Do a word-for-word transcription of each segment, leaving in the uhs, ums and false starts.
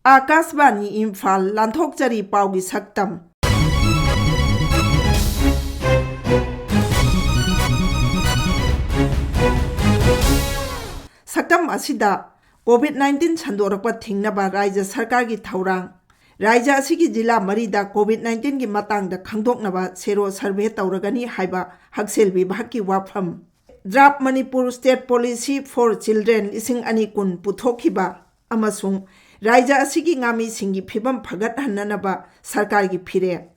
ꯑꯥꯀꯥꯁꯕꯥꯅꯤ ꯏꯝꯐꯥꯜ, ꯂꯥꯟꯊꯣꯛꯆꯔꯤ ꯄꯥꯎꯒꯤ ꯁꯛꯇꯝ꯫ ꯁꯛꯇꯝ ꯑꯁꯤꯗ COVID nineteen ꯁꯟꯗꯣꯔꯛꯄ ꯊꯤꯡꯅꯕ ꯔꯥꯖ꯭ꯌ ꯁꯔꯀꯥꯔꯒꯤ ꯊꯧꯔꯥꯡ꯫ ꯔꯥꯖ꯭ꯌ ꯑꯁꯤꯒꯤ ꯖꯤꯂꯥ ꯃꯔꯤꯗ COVID nineteenꯒꯤ ꯃꯇꯥꯡꯗ ꯈꯪꯗꯣꯛꯅꯕ ꯁꯦꯔꯣ ꯁꯔꯚꯦ ꯇꯧꯔꯒꯅꯤ ꯍꯥꯏꯕ ꯍꯛꯁꯦꯜ ꯕꯤꯚꯥꯒꯀꯤ ꯋꯥꯐꯝ꯫ Draft Manipur State Policy for Children ꯂꯤꯁꯤꯡ ꯑꯅꯤ ꯀꯨꯟ ꯄꯨꯊꯣꯛꯈꯤꯕ ꯑꯃꯁꯨꯡ ꯔꯥꯖ꯭ꯌ ꯑꯁꯤꯒꯤ ꯉꯥꯃꯤꯁꯤꯡꯒꯤ ꯐꯤꯕꯝ ꯐꯒꯠꯍꯟꯅꯅꯕ ꯁꯔꯀꯥꯔꯒꯤ ꯐꯤꯔꯦꯞ꯫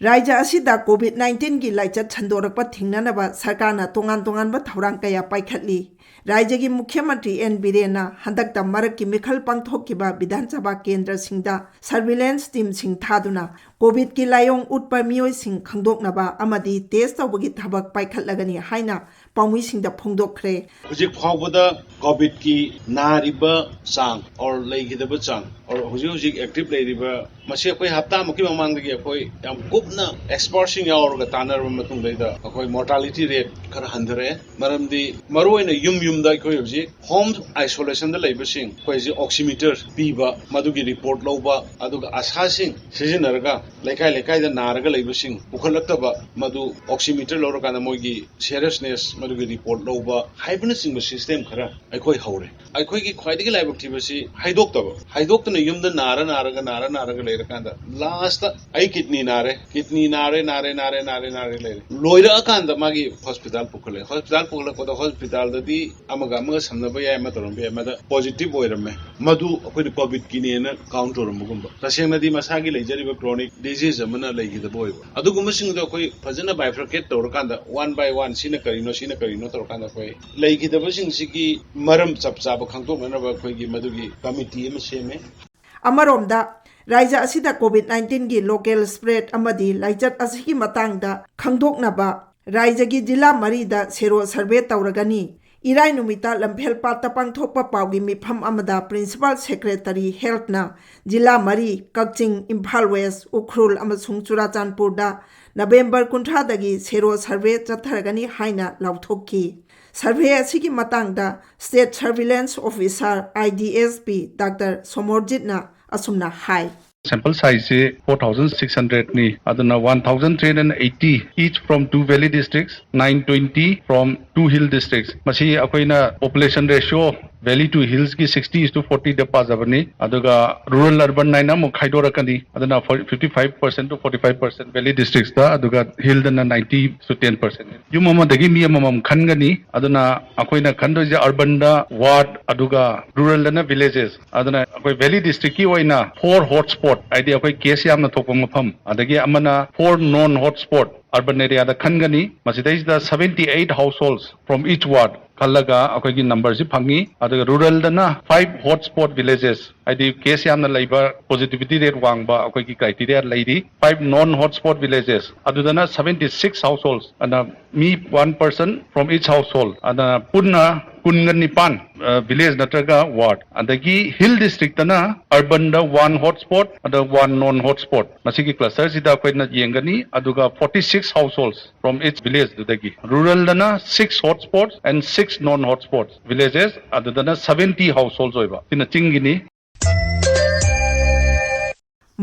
ꯔꯥꯖ꯭ꯌ ꯑꯁꯤꯗ COVID nineteenꯒꯤ ꯂꯥꯏꯆꯠ ꯁꯟꯗꯣꯔꯛꯄ ꯊꯤꯡꯅꯅꯕ ꯁꯔꯀꯥꯔꯅ ꯇꯣꯉꯥꯟ ꯇꯣꯉꯥꯟꯕ ꯊꯧꯔꯥꯡ ꯀꯌꯥ ꯄꯥꯏꯈꯠꯂꯤ꯫ ꯔꯥꯖ꯭ꯌꯒꯤ ꯃꯨꯈ꯭ꯌ ꯃꯟꯇ꯭ꯔꯤ ꯑꯦꯟ ꯕꯤꯔꯦꯟꯅ ꯍꯟꯗꯛꯇ ꯃꯔꯛꯀꯤ ꯃꯤꯈꯜ ꯄꯥꯡꯊꯣꯛꯈꯤꯕ ꯕꯤꯙꯥꯟ ꯁꯚꯥ ꯀꯦꯟꯗ꯭ꯔꯁꯤꯡꯗ surveillance teamꯁꯤꯡ ꯊꯥꯗꯨꯅ COVIDꯀꯤ ꯂꯥꯏꯑꯣꯡ ꯎꯠꯄ ꯃꯤꯑꯣꯏꯁꯤꯡ ꯈꯪꯗꯣꯛꯅꯕ ꯑꯃꯗꯤ test ꯇꯧꯕꯒꯤ ꯊꯕꯛ ꯄꯥꯏꯈꯠꯂꯒꯅꯤ ꯍꯥꯏꯅ ꯄꯥꯎꯃꯤꯁꯤꯡꯗ ꯐꯣꯡꯗꯣꯛꯈ꯭ꯔꯦ꯫ ꯍꯧꯖꯤꯛ ꯐꯥꯎꯕꯗ COVIDꯀꯤ ꯅꯥꯔꯤꯕ ꯆꯥꯡ or ꯂꯩꯈꯤꯗꯕ ꯆꯥꯡ or ꯍꯧꯖꯤꯛ ꯍꯧꯖꯤꯛ active ꯂꯩꯔꯤꯕ, ꯃꯁꯤ ꯑꯩꯈꯣꯏ ꯍꯞꯇꯥꯃꯨꯛꯀꯤ ꯃꯃꯥꯡꯗꯒꯤ ꯑꯩꯈꯣꯏ ꯌꯥꯝ ꯀꯨꯞꯅ expertꯁꯤꯡ ꯌꯥꯎꯔꯒ ꯇꯥꯟꯅꯔꯕ ꯃꯇꯨꯡꯗꯩꯗ ꯑꯩꯈꯣꯏ mortality rate ꯈꯔ ꯍꯟꯊꯔꯛꯑꯦ꯫ ꯃꯔꯝꯗꯤ ꯃꯔꯨꯑꯣꯏꯅ ꯌꯨꯝ ꯌꯨꯝꯗ ꯑꯩꯈꯣꯏ ꯍꯧꯖꯤꯛ home isolationꯗ ꯂꯩꯕꯁꯤꯡ ꯑꯩꯈꯣꯏ ꯍꯧꯖꯤꯛ oximeter ꯄꯤꯕ, ꯃꯗꯨꯒꯤ report ꯂꯧꯕ, ꯑꯗꯨꯒ ꯑꯁꯥꯁꯤꯡ ꯁꯤꯖꯤꯟꯅꯔꯒ ꯂꯩꯀꯥꯏ ꯂꯩꯀꯥꯏꯗ ꯅꯥꯔꯒ ꯂꯩꯕꯁꯤꯡ ꯄꯨꯈꯠꯂꯛꯇꯕ, ꯃꯗꯨ oximeter ꯂꯧꯔꯀꯥꯟꯗ ꯃꯣꯏꯒꯤ seriousness, ꯃꯗꯨꯒꯤ report ꯂꯧꯕ ꯍꯥꯏꯕꯅꯆꯤꯡꯕ system ꯈꯔ ꯑꯩꯈꯣꯏ ꯍꯧꯔꯦ꯫ ꯑꯩꯈꯣꯏꯒꯤ ꯈ꯭ꯋꯥꯏꯗꯒꯤ ꯂꯥꯏꯕꯛ ꯊꯤꯕꯁꯤ ꯍꯥꯏꯗꯣꯛꯇꯕ, ꯍꯥꯏꯗꯣꯛꯇꯅ ꯌꯨꯝꯗ ꯅꯥꯔ ꯅꯥꯔꯒ, ꯅꯥꯔ ꯅꯥꯔꯒ ꯂꯩꯔꯀꯥꯟꯗ lastꯇ ꯑꯩ kidney ꯅꯥꯔꯦ, kidney ꯅꯥꯔꯦ, ꯅꯥꯔꯦ, ꯅꯥꯔꯦ, ꯅꯥꯔꯦ, ꯅꯥꯔꯦ ꯂꯩꯔꯦ, ꯂꯣꯏꯔꯛꯑꯀꯥꯟꯗ ꯃꯥꯒꯤ hospital ꯄꯨꯈꯠꯂꯛꯑꯦ꯫ Hospital ꯄꯨꯈꯠꯂꯛꯄꯗ hospitalꯗꯗꯤ ꯑꯃꯒ ꯑꯃꯒ ꯁꯝꯅꯕ ꯌꯥꯏ, ꯑꯃ ꯇꯧꯔꯝꯕ ꯌꯥꯏ, ꯑꯃꯗ positive ꯑꯣꯏꯔꯝꯃꯦ, ꯃꯗꯨ ꯑꯩꯈꯣꯏꯅ COVIDꯀꯤꯅꯦꯅ count ꯇꯧꯔꯝꯕꯒꯨꯝꯕ꯫ ꯇꯁꯦꯡꯅꯗꯤ ꯃꯁꯥꯒꯤ ꯂꯩꯖꯔꯤꯕ chronic disease ꯑꯃꯅ ꯂꯩꯈꯤꯗꯕ ꯑꯣꯏꯕ꯫ ꯑꯗꯨꯒꯨꯝꯕꯁꯤꯡꯗꯣ ꯑꯩꯈꯣꯏ ꯐꯖꯅ bifurcate ꯇꯧꯔꯀꯥꯟꯗ, one by one, ꯁꯤꯅ ꯀꯔꯤꯅꯣ, ꯁꯤꯅ ꯀꯔꯤꯅꯣ ꯇꯧꯔꯀꯥꯟꯗ, ꯑꯩꯈꯣꯏ ꯂꯩꯈꯤꯗꯕꯁꯤꯡꯁꯤꯒꯤ ꯃꯔꯝ ꯆꯞ ꯆꯥꯕ ꯈꯪꯗꯣꯛꯅꯅꯕ ꯑꯩꯈꯣꯏꯒꯤ ꯃꯗꯨꯒꯤ committee ꯑꯃ ꯁꯦꯝꯃꯦ꯫ ꯑꯃꯔꯣꯝꯗ, ꯔꯥꯖ꯭ꯌ ꯑꯁꯤꯗ COVID nineteenꯒꯤ local spread ꯑꯃꯗꯤ ꯂꯥꯏꯆꯠ ꯑꯁꯤꯒꯤ ꯃꯇꯥꯡꯗ ꯈꯪꯗꯣꯛꯅꯕ ꯔꯥꯖ꯭ꯌꯒꯤ ꯖꯤꯂꯥ ꯃꯔꯤꯗ ꯁꯦꯔꯣ ꯁꯔꯚꯦ ꯇꯧꯔꯒꯅꯤ꯫ ꯏꯔꯥꯏ ꯅꯨꯃꯤꯠꯇ ꯂꯝꯐꯦꯜ ꯄꯥꯠꯇ ꯄꯥꯡꯊꯣꯛꯄ ꯄꯥꯎꯒꯤ ꯃꯤꯐꯝ ꯑꯃꯗ Principal Secretary Healthꯅ ꯖꯤꯂꯥ ꯃꯔꯤ, ꯀꯛꯆꯤꯡ, ꯏꯝꯐꯥꯜ West, ꯎꯈ꯭ꯔꯨꯜ ꯑꯃꯁꯨꯡ ꯆꯨꯔꯥꯆꯥꯟꯄꯨꯔꯗ ꯅꯕꯦꯝꯕꯔ ꯀꯨꯟꯊ꯭ꯔꯥꯗꯒꯤ ꯁꯦꯔꯣ ꯁꯔꯚꯦ ꯆꯠꯊꯔꯒꯅꯤ ꯍꯥꯏꯅ ꯂꯥꯎꯊꯣꯛꯈꯤ꯫ ꯁꯔꯚꯦ ꯑꯁꯤꯒꯤ ꯃꯇꯥꯡꯗ State Surveillance Officer, I D S P, doctor ꯁꯣꯃꯣꯔꯖꯤꯠꯅ ꯑꯁꯨꯝꯅ ꯍꯥꯏ꯫ Sample size ꯁꯤ four thousand six hundred ꯅꯤ, ꯑꯗꯨꯅ one thousand three hundred eighty each from two valley districts, nine twenty from two hill districts. ꯃꯁꯤ ꯑꯩꯈꯣꯏꯅ population ratio valley to hills ꯀꯤ sixty is to forty ꯗ ꯄꯥꯖꯕꯅꯤ, ꯑꯗꯨꯒ rural urban ꯍꯥꯏꯅ ꯑꯃꯨꯛ ꯈꯥꯏꯗꯣꯔꯛꯀꯅꯤ, ꯑꯗꯨꯅ fifty five percent to forty five percent valley districts ꯇ, ꯑꯗꯨꯒ hill ꯗꯅ ninety to ten percent꯫ ꯌꯨꯝ ꯑꯃꯗꯒꯤ ꯃꯤ ꯑꯃꯃꯝ ꯈꯟꯒꯅꯤ, ꯑꯗꯨꯅ ꯑꯩꯈꯣꯏꯅ ꯈꯟꯗꯣꯏꯁꯦ urban ꯗ ward, ꯑꯗꯨꯒ rural ꯗꯅ villages꯫ ꯑꯗꯨꯅ ꯑꯩꯈꯣꯏ valley district ꯀꯤ ꯑꯣꯏꯅ four hotspot, ꯍꯥꯏꯗꯤ ꯑꯩꯈꯣꯏ case ꯌꯥꯝꯅ ꯊꯣꯛꯄ ꯃꯐꯝ, ꯑꯗꯒꯤ ꯑꯃꯅ four non hotspot urban area the ꯈꯟꯒꯅꯤ꯫ ꯃꯁꯤꯗꯩꯁꯤꯗ seventy eight households from each ward ꯈꯜꯂꯒ ꯑꯩꯈꯣꯏꯒꯤ number ꯁꯤ ꯐꯪꯉꯤ꯫ ꯑꯗꯨꯒ rural ꯗꯅ five hotspot villages, ꯍꯥꯏꯗꯤ case ꯌꯥꯝꯅ ꯂꯩꯕ, positivity rate ꯋꯥꯡꯕ ꯑꯩꯈꯣꯏꯒꯤ criteria ꯂꯩꯔꯤ, five non hotspot villages, ꯑꯗꯨꯗꯅ seventy six households ꯑꯅ ꯃꯤ one person from each household ꯑꯗ ꯄꯨꯟꯅ ꯀꯨꯟꯒ ꯅꯤꯄꯥꯟ, ꯚꯤꯂꯦꯖ ꯅꯠꯇ꯭ꯔꯒ ꯋꯥꯔꯗ꯫ ꯑꯗꯒꯤ ꯍꯤꯜ ꯗꯤꯁꯇ꯭ꯔꯤꯛꯇꯅ urban ꯗ one hotspot ꯑꯗ one non hotspot꯫ ꯃꯁꯤꯒꯤ cluster ꯁꯤꯗ ꯑꯩꯈꯣꯏꯅ ꯌꯦꯡꯒꯅꯤ, ꯑꯗꯨꯒ forty six households from each village ꯗꯨꯗꯒꯤ꯫ ꯔꯨꯔꯦꯜꯗꯅ six hotspots and six non hotspots villages, ꯑꯗꯨꯗꯅ seventy households ꯑꯣꯏꯕ, ꯁꯤꯅ ꯆꯤꯡꯒꯤꯅꯤ꯫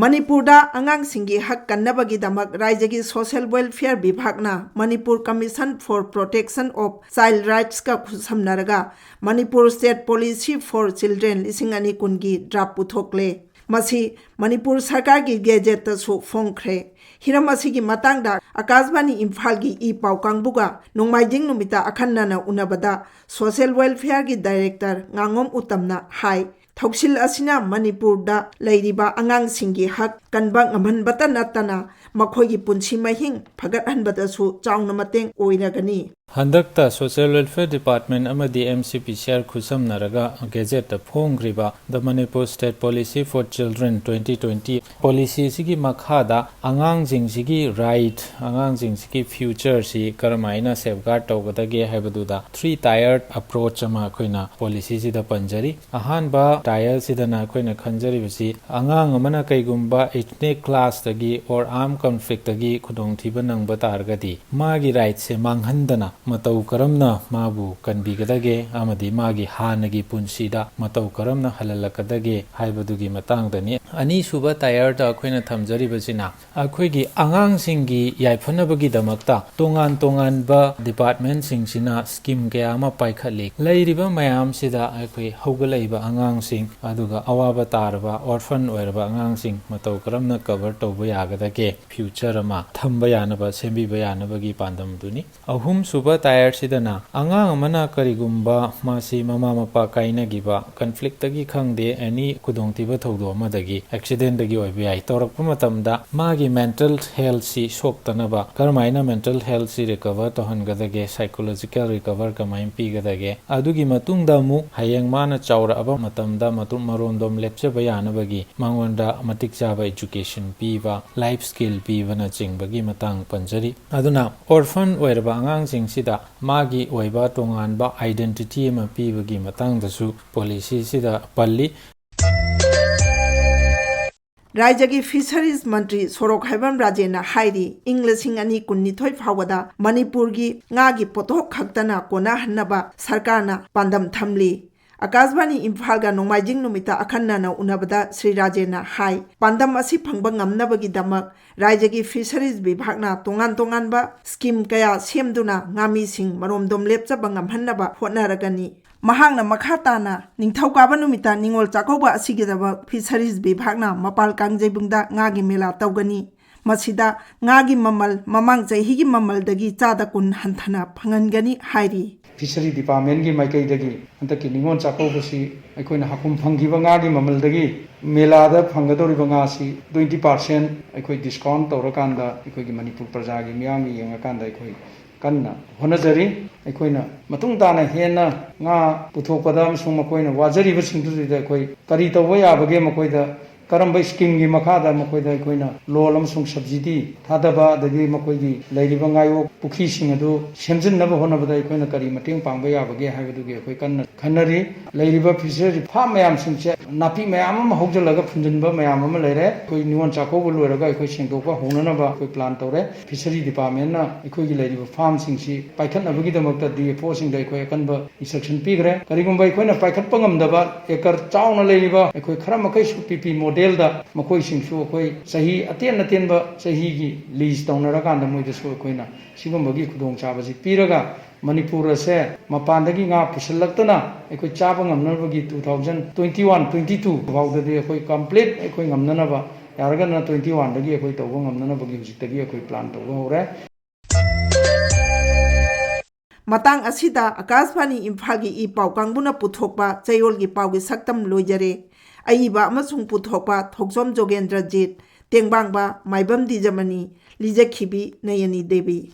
ꯃꯅꯤꯄꯨꯔꯗ ꯑꯉꯥꯡꯁꯤꯡꯒꯤ ꯍꯛ ꯀꯟꯅꯕꯒꯤꯗꯃꯛ ꯔꯥꯏꯖ꯭ꯌꯒꯤ ꯁꯣꯁꯤꯌꯦꯜ ꯋꯦꯜꯐꯤꯌꯔ ꯕꯤꯚꯥꯒꯅ Manipur Commission for Protection of Child Rights ꯀ ꯈꯨꯠꯁꯝꯅꯔꯒ Manipur State Policy for Children ꯂꯤꯁꯤꯡ ꯑꯅꯤ ꯀꯨꯟꯒꯤ draft ꯄꯨꯊꯣꯛꯂꯦ꯫ ꯃꯁꯤ ꯃꯅꯤꯄꯨꯔ ꯁꯔꯀꯥꯔꯒꯤ ꯒꯦꯖꯦꯠꯇꯁꯨ ꯐꯣꯡꯈ꯭ꯔꯦ꯫ ꯍꯤꯔꯝ ꯑꯁꯤꯒꯤ ꯃꯇꯥꯡꯗ ꯑꯀꯥꯁꯕꯥꯅꯤ ꯏꯝꯐꯥꯜꯒꯤ ꯏ ꯄꯥꯎ ꯀꯥꯡꯕꯨꯒ ꯅꯣꯡꯃꯥꯏꯖꯤꯡ ꯅꯨꯃꯤꯠꯇ ꯑꯈꯟꯅꯅ ꯎꯅꯕꯗ ꯁꯣꯁꯤꯌꯦꯜ ꯋꯦꯜꯐꯤꯌꯔꯒꯤ ꯗꯥꯏꯔꯦꯛꯇꯔ ꯉꯥꯉꯣꯝ ꯎꯇꯝꯅ ꯍꯥꯏ, ꯊꯧꯁꯤꯜ ꯑꯁꯤꯅ ꯃꯅꯤꯄꯨꯔꯗ ꯂꯩꯔꯤꯕ ꯑꯉꯥꯡꯁꯤꯡꯒꯤ ꯍꯛ ꯀꯟꯕ ꯉꯝꯍꯟꯕꯇ ꯅꯠꯇꯅ ꯃꯈꯣꯏꯒꯤ ꯄꯨꯟꯁꯤ ꯃꯍꯤꯡ ꯐꯒꯠꯍꯟꯕꯗꯁꯨ ꯆꯥꯎꯅ ꯃꯇꯦꯡ ꯑꯣꯏꯔꯒꯅꯤ꯫ ꯍꯟꯗꯛꯇ social welfare department M C P C R ꯑꯥꯔ ꯈꯨꯠꯁꯝꯅꯔꯒ ꯒꯦꯖꯦꯠꯇ ꯐꯣꯡꯈ꯭ꯔꯤꯕ The Manipur State Policy for Children twenty twenty policy ꯑꯁꯤꯒꯤ ꯃꯈꯥꯗ ꯑꯉꯥꯡꯁꯤꯡꯁꯤꯒꯤ ꯔꯥꯏꯠ, ꯑꯉꯥꯡꯁꯤꯡꯁꯤꯒꯤ ꯐ꯭ꯌꯨꯆꯔꯁꯤ ꯀꯔꯝꯍꯥꯏꯅ ꯁꯦꯐꯒꯥꯔꯗ ꯇꯧꯒꯗꯒꯦ ꯍꯥꯏꯕꯗꯨꯗ three tiered approach ꯑꯃ ꯑꯩꯈꯣꯏꯅ ꯄꯣꯂꯤꯁꯤꯁꯤꯗ ꯄꯟꯖꯔꯤ꯫ ꯑꯍꯥꯟꯕ ꯇꯥꯏꯌꯔꯁꯤꯗꯅ ꯑꯩꯈꯣꯏꯅ ꯈꯟꯖꯔꯤꯕꯁꯤ ꯑꯉꯥꯡ ꯑꯃꯅ ꯀꯩꯒꯨꯝꯕ ethnic clashꯇꯒꯤ or armed conflictꯇꯒꯤ ꯈꯨꯗꯣꯡꯊꯤꯕ ꯅꯪꯕ ꯇꯥꯔꯒꯗꯤ ꯃꯥꯒꯤ ꯔꯥꯏꯠꯁꯦ ꯃꯥꯡꯍꯟꯗꯅ ꯃꯇꯧ ꯀꯔꯝꯅ ꯃꯥꯕꯨ ꯀꯟꯕꯤꯒꯗꯒꯦ ꯑꯃꯗꯤ ꯃꯥꯒꯤ ꯍꯥꯟꯅꯒꯤ ꯄꯨꯟꯁꯤꯗ ꯃꯇꯧ ꯀꯔꯝꯅ ꯍꯜꯍꯜꯂꯛꯀꯗꯒꯦ ꯍꯥꯏꯕꯗꯨꯒꯤ ꯃꯇꯥꯡꯗꯅꯤ꯫ ꯑꯅꯤꯁꯨꯕ ꯇꯥꯏꯌꯔꯗ ꯑꯩꯈꯣꯏꯅ ꯊꯝꯖꯔꯤꯕꯁꯤꯅ ꯑꯩꯈꯣꯏꯒꯤ ꯑꯉꯥꯡꯁꯤꯡꯒꯤ ꯌꯥꯏꯐꯅꯕꯒꯤꯗꯃꯛꯇ ꯇꯣꯉꯥꯟ ꯇꯣꯉꯥꯟꯕ ꯗꯤꯄꯥꯔꯠꯃꯦꯟꯁꯤꯡꯁꯤꯅ ꯁ꯭ꯀꯤꯝ ꯀꯌꯥ ꯑꯃ ꯄꯥꯏꯈꯠꯂꯤ꯫ ꯂꯩꯔꯤꯕ ꯃꯌꯥꯝꯁꯤꯗ ꯑꯩꯈꯣꯏ ꯍꯧꯒꯠꯂꯛꯏꯕ ꯑꯉꯥꯡꯁꯤꯡ, ꯑꯗꯨꯒ ꯑꯋꯥꯕ ꯇꯥꯔꯕ ꯑꯣꯔꯐꯟ ꯑꯣꯏꯔꯕ ꯑꯉꯥꯡꯁꯤꯡ ꯃꯇꯧ ꯀꯔꯝꯅ ꯀꯚꯔ ꯇꯧꯕ ꯌꯥꯒꯗꯒꯦ, ꯐ꯭ꯌꯨꯆꯔ ꯑꯃ ꯊꯝꯕ ꯌꯥꯅꯕ, ꯁꯦꯝꯕꯤꯕ ꯌꯥꯅꯕꯒꯤ ꯄꯥꯟꯗꯝꯗꯨꯅꯤ꯫ ꯑꯍꯨꯝꯁꯨꯕ ꯇꯥꯏꯌꯔꯁꯤꯗꯅ ꯑꯉꯥꯡ ꯑꯃꯅ ꯀꯔꯤꯒꯨꯝꯕ ꯃꯥꯁꯤ ꯃꯃꯥ ꯃꯄꯥ ꯀꯥꯏꯅꯈꯤꯕ, ꯀꯟꯐ꯭ꯂꯤꯛꯇꯒꯤ ꯈꯪꯗꯦ, ꯑꯦꯅꯤ ꯈꯨꯗꯣꯡꯊꯤꯕ ꯊꯧꯗꯣꯛ ꯑꯃꯗꯒꯤ, ꯑꯦꯛꯁꯤꯗꯦꯟꯗꯒꯤ ꯑꯣꯏꯕ ꯌꯥꯏ, ꯇꯧꯔꯛꯄ ꯃꯇꯝꯗ ꯃꯥꯒꯤ ꯃꯦꯟꯇꯦꯜ ꯍꯦꯜꯊꯁꯤ ꯁꯣꯛꯇꯅꯕ ꯀꯔꯝꯍꯥꯏꯅ ꯃꯦꯟꯇꯦꯜ ꯍꯦꯜꯊꯁꯤ ꯔꯤꯀꯚꯔ ꯇꯧꯍꯟꯒꯗꯒꯦ, ꯁꯥꯏꯀꯣꯂꯣꯖꯤꯀꯦꯜ ꯔꯤꯀꯚꯔ ꯀꯃꯥꯏꯅ ꯄꯤꯒꯗꯒꯦ, ꯑꯗꯨꯒꯤ ꯃꯇꯨꯡꯗ ꯑꯃꯨꯛ ꯍꯌꯦꯡ ꯃꯥꯅ ꯆꯥꯎꯔꯛꯑꯕ ꯃꯇꯝꯗ ꯃꯇꯨꯡ ꯃꯔꯣꯝꯗꯣꯝ ꯂꯦꯞꯆꯕ ꯌꯥꯅꯕꯒꯤ ꯃꯉꯣꯟꯗ ꯃꯇꯤꯛ ꯆꯥꯕ ꯏꯖꯨꯀꯦꯁꯟ ꯄꯤꯕ, ꯂꯥꯏꯐ ꯁ꯭ꯀꯤꯜ ꯄꯤꯕꯅꯆꯤꯡꯕꯒꯤ ꯃꯇꯥꯡ ꯄꯟꯖꯔꯤ꯫ ꯑꯗꯨꯅ ꯑꯣꯔꯐꯟ ꯑꯣꯏꯔꯕ ꯑꯉꯥꯡꯁꯤꯡꯁꯤꯗ ꯃꯥꯒꯤ ꯑꯣꯏꯕ ꯇꯣꯉꯥꯟꯕ ꯑꯥꯏꯗꯦꯟꯇꯤꯇꯤ ꯑꯃ ꯄꯤꯕꯒꯤ ꯃꯇꯥꯡꯗꯁꯨ ꯄꯣꯂꯤꯁꯤꯁꯤꯗ ꯄꯜꯂꯤ꯫ ꯔꯥꯏꯖꯒꯤ ꯐꯤꯁꯔꯤꯖ ꯃꯟꯇ꯭ꯔꯤ ꯁꯣꯔꯣꯛ ꯍꯥꯏꯕꯝ ꯔꯥꯖꯦꯟꯅ ꯍꯥꯏꯔꯤ, ꯏꯪ ꯂꯤꯁꯤꯡ ꯑꯅꯤ ꯀꯨꯟꯅꯤꯊꯣꯏ ꯐꯥꯎꯕꯗ ꯃꯅꯤꯄꯨꯔꯒꯤ ꯉꯥꯒꯤ ꯄꯣꯠꯊꯣꯛ ꯈꯛꯇꯅ ꯀꯣꯟꯅꯍꯟꯅꯕ ꯁꯔꯀꯥꯔꯅ ꯄꯥꯟꯗꯝ ꯊꯝꯂꯤ꯫ ꯑꯀꯥꯁꯕꯥꯅꯤ ꯏꯝꯐꯥꯜꯒ ꯅꯣꯡꯃꯥꯏꯖꯤꯡ ꯅꯨꯃꯤꯠꯇ ꯑꯈꯟꯅꯅ ꯎꯅꯕꯗ ꯁ꯭ꯔꯤ ꯔꯥꯖꯦꯟꯅ ꯍꯥꯏ, ꯄꯥꯟꯗꯝ ꯑꯁꯤ ꯐꯪꯕ ꯉꯝꯅꯕꯒꯤꯗꯃꯛ ꯔꯥꯏꯖꯒꯤ ꯐꯤꯁꯔꯤꯖ ꯕꯤꯚꯥꯒꯅ ꯇꯣꯉꯥꯟ ꯇꯣꯉꯥꯟꯕ ꯁ꯭ꯀꯤꯝ ꯀꯌꯥ ꯁꯦꯝꯗꯨꯅ ꯉꯥꯃꯤꯁꯤꯡ ꯃꯔꯣꯝꯗꯣꯝ ꯂꯦꯞꯆꯕ ꯉꯝꯍꯟꯅꯕ ꯍꯣꯠꯅꯔꯒꯅꯤ꯫ ꯃꯍꯥꯛꯅ ꯃꯈꯥ ꯇꯥꯅ ꯅꯤꯡꯊꯧꯀꯥꯕ ꯅꯨꯃꯤꯠꯇ ꯅꯤꯉꯣꯜ ꯆꯥꯛꯀꯧꯕ ꯑꯁꯤꯒꯤꯗꯃꯛ ꯐꯤꯁꯔꯤꯖ ꯕꯤꯚꯥꯒꯅ ꯃꯄꯥꯜ ꯀꯥꯡꯖꯩꯕꯨꯡꯗ ꯉꯥꯒꯤ ꯃꯦꯂꯥ ꯇꯧꯒꯅꯤ꯫ ꯃꯁꯤꯗ ꯉꯥꯒꯤ ꯃꯃꯜ ꯃꯃꯥꯡ ꯆꯍꯤꯒꯤ ꯃꯃꯜꯗꯒꯤ ꯆꯥꯗ ꯀꯨꯟ ꯍꯟꯊꯅ ꯐꯪꯍꯟꯒꯅꯤ ꯍꯥꯏꯔꯤ꯫ ꯐꯤꯁꯔꯤ ꯗꯤꯄꯥꯔꯠꯃꯦꯟꯒꯤ ꯃꯥꯏꯀꯩꯗꯒꯤ ꯍꯟꯗꯛꯀꯤ ꯅꯤꯉꯣꯜ ꯆꯥꯛꯀꯧꯕꯁꯤ ꯑꯩꯈꯣꯏꯅ ꯍꯥꯀꯨꯝ ꯐꯪꯈꯤꯕ ꯉꯥꯒꯤ ꯃꯃꯜꯗꯒꯤ ꯃꯦꯂꯥꯗ ꯐꯪꯒꯗꯧꯔꯤꯕ ꯉꯥꯁꯤ ꯇ꯭ꯋꯦꯟꯇꯤ ꯄꯥꯔꯁꯦꯟ ꯑꯩꯈꯣꯏ ꯗꯤꯁꯀꯥꯎꯟ ꯇꯧꯔꯀꯥꯟꯗ ꯑꯩꯈꯣꯏꯒꯤ ꯃꯅꯤꯄꯨꯔ ꯄ꯭ꯔꯖꯥꯒꯤ ꯃꯤꯌꯥꯝꯒꯤ ꯌꯦꯡꯉꯀꯥꯟꯗ ꯑꯩꯈꯣꯏ ꯀꯟꯅ ꯍꯣꯠꯅꯖꯔꯤ꯫ ꯑꯩꯈꯣꯏꯅ ꯃꯇꯨꯡ ꯇꯥꯅ ꯍꯦꯟꯅ ꯉꯥ ꯄꯨꯊꯣꯛꯄꯗ ꯑꯃꯁꯨꯡ ꯃꯈꯣꯏꯅ ꯋꯥꯖꯔꯤꯕꯁꯤꯡꯗꯨꯗ ꯑꯩꯈꯣꯏ ꯀꯔꯤ ꯇꯧꯕ ꯌꯥꯕꯒꯦ, ꯃꯈꯣꯏꯗ ꯀꯔꯝꯕ ꯁ꯭ꯀꯤꯝꯒꯤ ꯃꯈꯥꯗ ꯃꯈꯣꯏꯗ ꯑꯩꯈꯣꯏꯅ ꯂꯣꯟ ꯑꯃꯁꯨꯡ ꯁꯕꯁꯤꯗꯤ ꯊꯥꯗꯕ, ꯑꯗꯒꯤ ꯃꯈꯣꯏꯒꯤ ꯂꯩꯔꯤꯕ ꯉꯥꯌꯣꯛ ꯄꯨꯈ꯭ꯔꯤꯁꯤꯡ ꯑꯗꯨ ꯁꯦꯝꯖꯤꯟꯅꯕ ꯍꯣꯠꯅꯕꯗ ꯑꯩꯈꯣꯏꯅ ꯀꯔꯤ ꯃꯇꯦꯡ ꯄꯥꯡꯕ ꯌꯥꯕꯒꯦ ꯍꯥꯏꯕꯗꯨꯒꯤ ꯑꯩꯈꯣꯏ ꯀꯟꯅ ꯈꯟꯅꯔꯤ꯫ ꯂꯩꯔꯤꯕ ꯐꯤꯁꯔꯤ ꯐꯥꯝ ꯃꯌꯥꯝꯁꯤꯡꯁꯦ ꯅꯥꯄꯤ ꯃꯌꯥꯝ ꯑꯃ ꯍꯧꯖꯤꯜꯂꯒ ꯐꯨꯝꯖꯤꯟꯕ ꯃꯌꯥꯝ ꯑꯃ ꯂꯩꯔꯦ꯫ ꯑꯩꯈꯣꯏ ꯅꯤꯉꯣꯜ ꯆꯥꯛꯀꯧꯕ ꯂꯣꯏꯔꯒ ꯑꯩꯈꯣꯏ ꯁꯦꯡꯗꯣꯛꯄ ꯍꯧꯅꯅꯕ ꯑꯩꯈꯣꯏ ꯄ꯭ꯂꯥꯟ ꯇꯧꯔꯦ꯫ ꯐꯤꯁꯔꯤ ꯗꯤꯄꯥꯔꯠꯃꯦꯟꯅ ꯑꯩꯈꯣꯏꯒꯤ ꯂꯩꯔꯤꯕ ꯐꯥꯝꯁꯤꯡꯁꯤ ꯄꯥꯏꯈꯠꯅꯕꯒꯤꯗꯃꯛꯇ ꯗꯤ ꯑꯦꯐ ꯑꯣꯁꯤꯡꯗ ꯑꯩꯈꯣꯏ ꯑꯀꯟꯕ ꯏꯟꯁꯇ꯭ꯔꯛꯁꯟ ꯄꯤꯈ꯭ꯔꯦ꯫ ꯀꯔꯤꯒꯨꯝꯕ ꯑꯩꯈꯣꯏꯅ ꯄꯥꯏꯈꯠꯄ ꯉꯝꯗꯕ ꯑꯦꯀꯔ ꯆꯥꯎꯅ ꯂꯩꯔꯤꯕ ꯑꯩꯈꯣꯏ ꯈꯔ ꯃꯈꯩꯁꯨ ꯄꯤ ꯄꯤ ꯃꯣꯗꯦꯜꯗ ꯃꯈꯣꯏꯁꯤꯡꯁꯨ ꯑꯩꯈꯣꯏ ꯆꯍꯤ ꯑꯇꯦꯟ ꯑꯇꯦꯟꯕ ꯆꯍꯤꯒꯤ ꯂꯤꯖ ꯇꯧꯅꯔꯀꯥꯟꯗ ꯃꯣꯏꯗꯁꯨ ꯑꯩꯈꯣꯏꯅ ꯁꯤꯒꯨꯝꯕꯒꯤ ꯈꯨꯗꯣꯡꯆꯥꯕꯁꯤ ꯄꯤꯔꯒ ꯃꯅꯤꯄꯨꯔ ꯑꯁꯦ ꯃꯄꯥꯟꯗꯒꯤ ꯉꯥ ꯄꯨꯁꯤꯜꯂꯛꯇꯅ ꯑꯩꯈꯣꯏ ꯆꯥꯕ ꯉꯝꯅꯕꯒꯤ two thousand twenty one twenty two ꯐꯥꯎꯗꯗꯤ ꯑꯩꯈꯣꯏ ꯀꯝꯄ꯭ꯂꯤꯠ ꯑꯩꯈꯣꯏ ꯉꯝꯅꯅꯕ, ꯌꯥꯔꯒꯅ twenty one ꯗꯒꯤ ꯑꯩꯈꯣꯏ ꯇꯧꯕ ꯉꯝꯅꯅꯕꯒꯤ ꯍꯧꯖꯤꯛꯇꯒꯤ ꯑꯩꯈꯣꯏ ꯄ꯭ꯂꯥꯟ ꯇꯧꯕ ꯍꯧꯔꯦ꯫ ꯃꯇꯥꯡ ꯑꯁꯤꯗ ꯑꯀꯥꯁꯕꯥꯅꯤ ꯏꯝꯐꯥꯜꯒꯤ ꯏ ꯄꯥꯎ ꯀꯥꯡꯕꯨꯅ ꯄꯨꯊꯣꯛꯄ ꯆꯌꯣꯜꯒꯤ ꯄꯥꯎꯒꯤ ꯁꯛꯇꯝ ꯂꯣꯏꯖꯔꯦ꯫ ꯑꯏꯕ ꯑꯃꯁꯨꯡ ꯄꯨꯊꯣꯛꯄ ꯊꯣꯛꯆꯣꯝ ꯖꯣꯒꯦꯟꯗ꯭ꯔꯖꯤꯠ, ꯇꯦꯡꯕꯥꯡꯕ ꯃꯥꯏꯕꯝ ꯗꯤꯖꯃꯅꯤ, ꯂꯤꯖꯈꯤꯕꯤ ꯅꯌꯅꯤ ꯗꯦꯕꯤ꯫